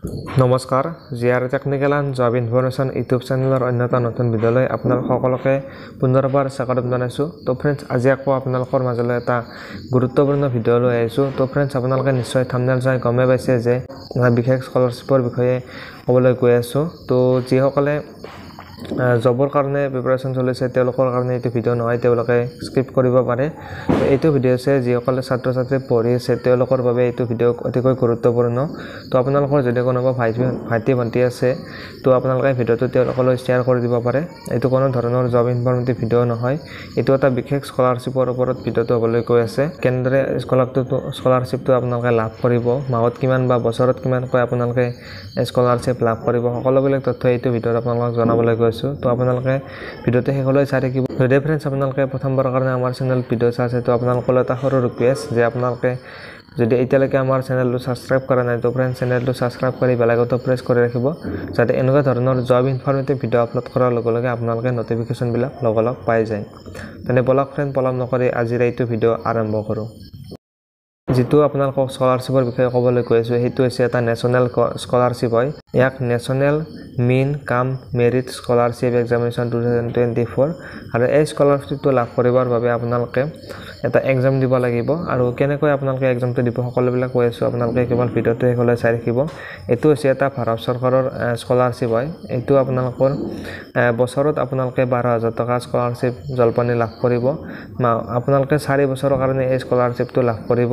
নমস্কাৰ, G R technical and job information YouTube চেনেলৰ অন্য এটা নতুন ভিডিঅ'লৈ আপোনালোক সকলোকে পুনৰবাৰ স্বাগতম জনাইছোঁ। তো ফ্ৰেণ্ডছ, আজি আকৌ আপোনালোকৰ মাজলৈ এটা গুৰুত্বপূৰ্ণ ভিডিঅ' লৈ আহিছোঁ। তো ফ্ৰেণ্ডছ, আপোনালোকে নিশ্চয় থাম্বনেইল চাই গমেই পাইছে যে মই বিশেষ স্কলাৰশ্বিপৰ বিষয়ে ক'বলৈ গৈ আছোঁ। তো যিসকলে জবৰ কাৰণে প্ৰিপাৰেশ্যন চলিছে, তেওঁলোকৰ কাৰণে এইটো ভিডিঅ' নহয়, তেওঁলোকে স্কিপ কৰিব পাৰে। তো এইটো ভিডিঅ' হৈছে যিসকলে ছাত্ৰ ছাত্ৰী পঢ়ি আছে, তেওঁলোকৰ বাবে এইটো ভিডিঅ' অতিকৈ গুৰুত্বপূৰ্ণ। তো আপোনালোকৰ যদি কোনোবা ভাইটি ভণ্টি আছে, তো আপোনালোকে ভিডিঅ'টো তেওঁলোকলৈ শ্বেয়াৰ কৰি দিব পাৰে। এইটো কোনো ধৰণৰ জব ইনফৰ্মেটিভ ভিডিঅ' নহয়, এইটো এটা বিশেষ স্কলাৰশ্বিপৰ ওপৰত ভিডিঅ'টো হ'বলৈ গৈ আছে। কেনেদৰে স্কলাৰশ্বিপটো আপোনালোকে লাভ কৰিব, মাহত কিমান বা বছৰত কিমানকৈ আপোনালোকে স্কলাৰশ্বিপ লাভ কৰিব, সকলোবিলাক তথ্য এইটো ভিডিঅ'ত আপোনালোকক জনাবলৈ গৈ আছোঁ। তো আপোনালোকে ভিডিঅ'টো শেষলৈ চাই থাকিব। যদি ফ্ৰেণ্ডছ, আপোনালোকে প্ৰথমবাৰৰ কাৰণে আমাৰ চেনেল ভিডিঅ' চাই আছে, তো আপোনালোকলৈ এটা সৰু ৰিকুৱেষ্ট যে আপোনালোকে যদি এতিয়ালৈকে আমাৰ চেনেলটো ছাবস্ক্ৰাইব কৰা নাই, তো ফ্ৰেণ্ডছ, চেনেলটো ছাবস্ক্ৰাইব কৰি বেল আইকনটো প্ৰেছ কৰি ৰাখিব, যাতে এনেকুৱা ধৰণৰ জব ইনফৰ্মেটিভ ভিডিঅ' আপলোড কৰাৰ লগে লগে আপোনালোকে ন'টিফিকেশ্যনবিলাক লগালগ পাই যায়। তেনে বলক ফ্ৰেণ্ড, পলম নকৰি আজিৰ এইটো ভিডিঅ' আৰম্ভ কৰোঁ। যিটো আপোনালোকক স্কলাৰশ্বিপৰ বিষয়ে ক'বলৈ গৈ আছোঁ, সেইটো হৈছে এটা নেশ্যনেল স্কলাৰশ্বিপ হয়। ইয়াক national mean cum merit scholarship examination 2024। আৰু এই স্কলাৰশ্বিপটো লাভ কৰিবৰ বাবে আপোনালোকে এটা এক্সাম দিব লাগিব। আৰু কেনেকৈ আপোনালোকে এক্সামটো দিব, সকলোবিলাক কৈ আছোঁ, আপোনালোকে কেৱল ভিডিঅ'টো শেষলৈ চাই থাকিব। এইটো হৈছে এটা ভাৰত চৰকাৰৰ স্কলাৰশ্বিপ হয়। এইটো আপোনালোকৰ বছৰত আপোনালোকে 12,000 টকা স্কলাৰশ্বিপ জলপানি লাভ কৰিব। আপোনালোকে 4 বছৰৰ কাৰণে এই স্কলাৰশ্বিপটো লাভ কৰিব।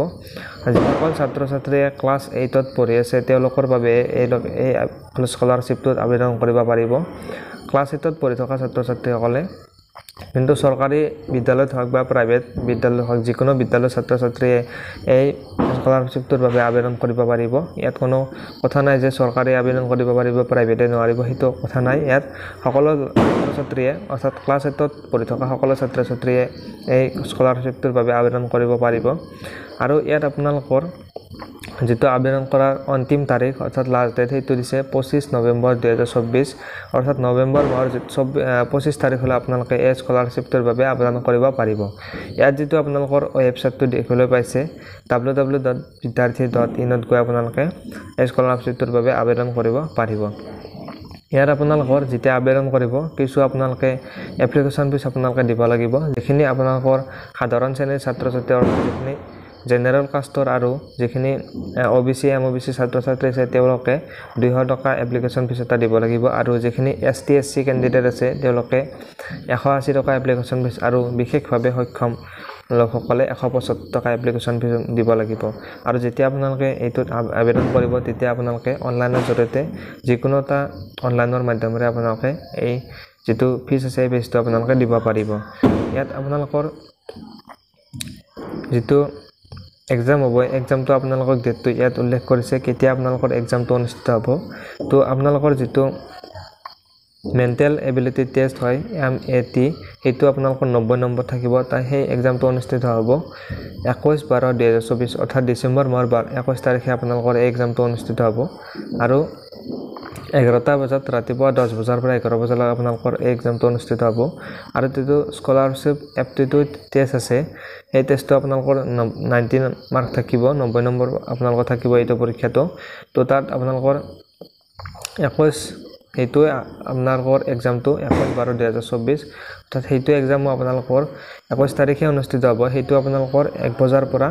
যিসকল ছাত্ৰ ছাত্ৰীয়ে ক্লাছ এইটত পঢ়ি আছে, তেওঁলোকৰ বাবে এই স্কলাৰশ্বিপটোত আবেদন কৰিব পাৰিব। ক্লাছ এইটত পঢ়ি থকা ছাত্ৰ ছাত্ৰীসকলে কিন্তু চৰকাৰী বিদ্যালয়ত হওক বা প্ৰাইভেট বিদ্যালয়ত হওক, যিকোনো বিদ্যালয়ৰ ছাত্ৰ ছাত্ৰীয়ে এই স্কলাৰশ্বিপটোৰ বাবে আবেদন কৰিব পাৰিব। ইয়াত কোনো কথা নাই যে চৰকাৰী আবেদন কৰিব পাৰিব, প্ৰাইভেটে নোৱাৰিব, সেইটো কথা নাই। ইয়াত সকলো ছাত্ৰ ছাত্ৰীয়ে, অৰ্থাৎ ক্লাছ এইটত পঢ়ি থকা সকলো ছাত্ৰ ছাত্ৰীয়ে এই স্কলাৰশ্বিপটোৰ বাবে আবেদন কৰিব পাৰিব। আৰু ইয়াত আপোনালোকৰ যিটো আবেদন কৰাৰ অন্তিম তাৰিখ, অৰ্থাৎ লাষ্ট ডেট, সেইটো দিছে 25 নৱেম্বৰ 2024। অৰ্থাৎ নৱেম্বৰ মাহৰ 25 তাৰিখলৈ আপোনালোকে এই স্কলাৰশ্বিপটোৰ বাবে আবেদন কৰিব পাৰিব। ইয়াত যিটো আপোনালোকৰ ৱেবছাইটটো দেখিবলৈ পাইছে, ww.vidyarthi.inত গৈ আপোনালোকে এই স্কলাৰশ্বিপটোৰ বাবে আবেদন কৰিব পাৰিব। ইয়াত আপোনালোকৰ যেতিয়া আবেদন কৰিব, কিছু আপোনালোকে এপ্লিকেশ্যন ফিজ আপোনালোকে দিব লাগিব। যিখিনি আপোনালোকৰ সাধাৰণ শ্ৰেণীৰ ছাত্ৰ ছাত্ৰী, অৰ্থাৎ যিখিনি জেনেৰেল কাষ্টৰ আৰু যিখিনি অ' বি চি, এম অ' বি চি ছাত্ৰ ছাত্ৰী আছে, তেওঁলোকে 200 টকা এপ্লিকেশ্যন ফিজ এটা দিব লাগিব। আৰু যিখিনি S T, S C candidate আছে, তেওঁলোকে 180 টকা এপ্লিকেশ্যন ফিজ আৰু বিশেষভাৱে সক্ষম লোকসকলে 175 টকা এপ্লিকেশ্যন ফিজ দিব লাগিব। আৰু যেতিয়া আপোনালোকে এইটোত আবেদন কৰিব, তেতিয়া আপোনালোকে অনলাইনৰ জৰিয়তে, যিকোনো এটা অনলাইনৰ মাধ্যমেৰে আপোনালোকে এই যিটো ফিজ আছে, এই ফিজটো আপোনালোকে দিব পাৰিব। ইয়াত আপোনালোকৰ যিটো এক্সাম হ'ব, এক্সামটো আপোনালোকক ডেটটো ইয়াত উল্লেখ কৰিছে, কেতিয়া আপোনালোকৰ এক্সামটো অনুষ্ঠিত হ'ব। তো আপোনালোকৰ যিটো মেণ্টেল এবিলিটি টেষ্ট হয়, এম এ টি, সেইটো আপোনালোকৰ 90 নম্বৰ থাকিব। তাই সেই এক্সামটো অনুষ্ঠিত হ'ব 21/12/2024, অৰ্থাৎ ডিচেম্বৰ মাহৰ 21 তাৰিখে আপোনালোকৰ এই এক্সামটো অনুষ্ঠিত হ'ব। আৰু 11টা বজাত, ৰাতিপুৱা 10 বজাৰ পৰা 11 বজালৈ আপোনালোকৰ এই এক্সামটো অনুষ্ঠিত হ'ব। আৰু যিটো স্কলাৰশ্বিপ এপ্টিটিউড টেষ্ট আছে, সেই টেষ্টটো আপোনালোকৰ 90 মাৰ্ক থাকিব, 90 নম্বৰ আপোনালোকৰ থাকিব এইটো পৰীক্ষাটো। তো তাত আপোনালোকৰ 21, সেইটোৱে আপোনালোকৰ এক্সামটো 21/12/2024, অৰ্থাৎ সেইটো এক্সামো আপোনালোকৰ 21 তাৰিখে অনুষ্ঠিত হ'ব। সেইটো আপোনালোকৰ 1 বজাৰ পৰা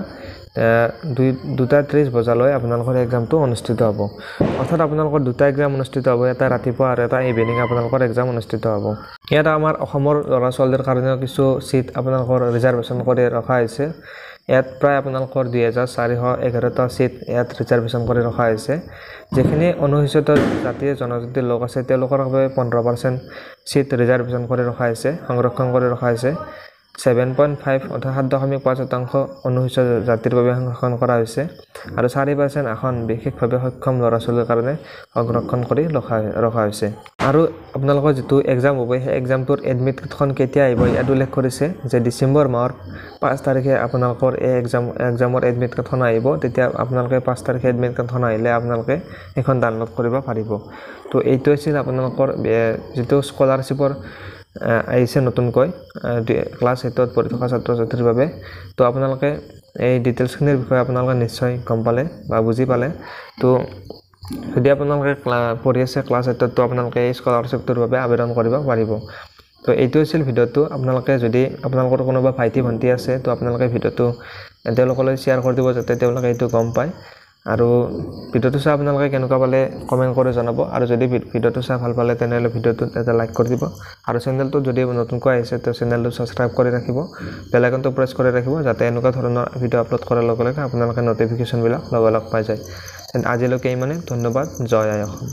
2টা 30 বজালৈ আপোনালোকৰ এক্সামটো অনুষ্ঠিত হ'ব। অৰ্থাৎ আপোনালোকৰ দুটা এক্সাম অনুষ্ঠিত হ'ব, এটা ৰাতিপুৱা আৰু এটা ইভিনিং আপোনালোকৰ এক্সাম অনুষ্ঠিত হ'ব। ইয়াত আমাৰ অসমৰ ল'ৰা ছোৱালীৰ কাৰণেও কিছু ছিট আপোনালোকৰ ৰিজাৰ্ভেশ্যন কৰি ৰখা হৈছে। ইয়াত প্ৰায় আপোনালোকৰ 2411টা ছিট ইয়াত ৰিজাৰ্ভেশ্যন কৰি ৰখা হৈছে। যিখিনি অনুসূচিত জাতি জনজাতিৰ লোক আছে, তেওঁলোকৰ বাবে 15% ছিট ৰিজাৰ্ভেশ্যন কৰি ৰখা হৈছে, সংৰক্ষণ কৰি ৰখা হৈছে। 7.5, অৰ্থাৎ 7.5% অনুসূচিত জাতিৰ বাবে সংৰক্ষণ কৰা হৈছে আৰু 4% আসন বিশেষভাৱে সক্ষম ল'ৰা ছোৱালীৰ কাৰণে সংৰক্ষণ কৰি ৰখা হৈছে। আৰু আপোনালোকৰ যিটো এক্সাম হ'ব, সেই এক্সামটোৰ এডমিট কাৰ্ডখন কেতিয়া আহিব, ইয়াত উল্লেখ কৰিছে যে ডিচেম্বৰ মাহৰ 5 তাৰিখে আপোনালোকৰ এই এক্সামৰ এডমিট কাৰ্ডখন আহিব। তেতিয়া আপোনালোকে 5 তাৰিখে এডমিট কাৰ্ডখন আহিলে আপোনালোকে সেইখন ডাউনলোড কৰিব পাৰিব। তো এইটো আছিল আপোনালোকৰ যিটো স্কলাৰশ্বিপৰ আহিছে নতুনকৈ ক্লাছ এইটত পঢ়ি থকা ছাত্ৰ ছাত্ৰীৰ বাবে। তো আপোনালোকে এই ডিটেইলছখিনিৰ বিষয়ে আপোনালোকে নিশ্চয় গম পালে বা বুজি পালে। তো যদি আপোনালোকে পঢ়ি আছে ক্লাছ 8ত, তো আপোনালোকে এই স্কলাৰশ্বিপটোৰ বাবে আবেদন কৰিব পাৰিব। তো এইটো আছিল ভিডিঅ'টো। আপোনালোকে যদি আপোনালোকৰ কোনোবা ভাইটি ভণ্টি আছে, তো আপোনালোকে ভিডিঅ'টো তেওঁলোকলৈ শ্বেয়াৰ কৰি দিব, যাতে তেওঁলোকে এইটো গম পায়। আৰু ভিডিঅ'টো চাই আপোনালোকে কেনেকুৱা পালে কমেণ্ট কৰি জনাব। আৰু যদি ভিডিঅ'টো চাই ভাল পালে, তেনেহ'লে ভিডিঅ'টোত এটা লাইক কৰি দিব। আৰু চেনেলটোত যদি নতুনকৈ আহিছে, তো চেনেলটো ছাবস্ক্ৰাইব কৰি ৰাখিব, বেল আইকনটো প্ৰেছ কৰি ৰাখিব, যাতে এনেকুৱা ধৰণৰ ভিডিঅ' আপলোড কৰাৰ লগে লগে আপোনালোকে ন'টিফিকেশ্যনবিলাক লগালগ পাই যায়। আজিলৈকে ইমানে। ধন্যবাদ। জয় আই অসম।